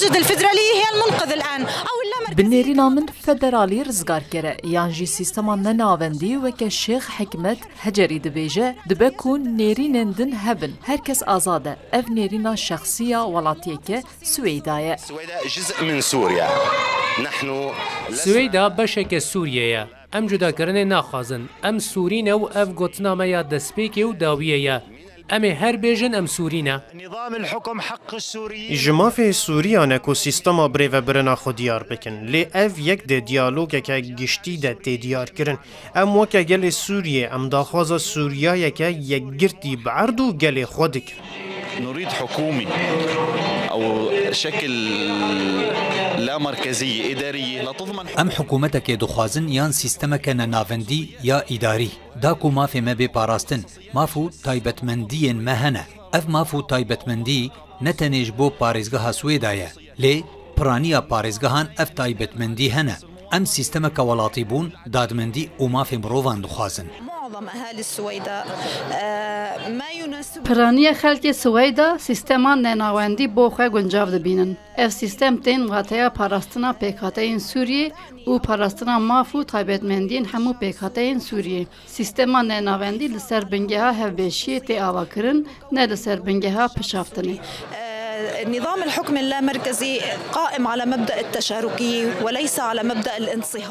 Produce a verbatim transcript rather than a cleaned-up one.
المسجد الفيدرالي هي المنقذ الآن أو اللامركزية. Bi nêrîna min federalî rizgarker e, yan jî sîstema nenavendî weke Şêx Hikmet Hecerî dibêje, dibe ku nêrînên din hebin, her kes azad e. Ev nêrîna şexsî ya welatiyeke Swêda ye. سويدا جزء من سوريا. نحن لسنا Swêda beşeke Sûriyê ye. Em cudakirinê naxwazin. Em Sûrî ne û ev gotina me ya destpêkê û dawiyê ye. Em ê her bêjin em Sûrî ne. نظام الحكم حق السوريين. Ji mafê Sûriyan e ku sîstema birêvebirina xwe diyar bikin. Lê ev yek di diyalogeke giştî de tê diyarkirin. Em weke gelê Sûriyê, em daxwaza Sûriyayeke yekgirtî bi erd û gelê xwe dikin. نريد حكومة أو شكل لا مركزية إدارية لتضمن Em hikûmetekê dixwazin yan sîstemeke nenavendî ya îdarî, da ku mafê me bê parastin. Maf û taybetmendiyên me hene. Ev maf û taybetmendî ne tenê ji bo parêzgeha Swêda ye, lê piraniya parêzgehan ev taybetmendî hene. Em sîstemeke welatîbûn, dadmendî û mafê mirovan dixwazin. معظم أهالي السويداء، آه، ما يناسب Piraniya xelkê Swêda sîstema nenawendî bo xwe guncav dibînin. Ev sîstem tên wateya parastina pêkhateyên Sûriyê û parastina maf û taybetmendiyên hemû pêkhateyên Sûriyê. Sîstema nenavendî li ser bingeha hevbeşiyê tê avakirin, ne li ser bingeha pişaftinê. آه، النظام الحكم اللامركزي قائم على مبدأ التشاركية وليس على مبدأ الانصهار.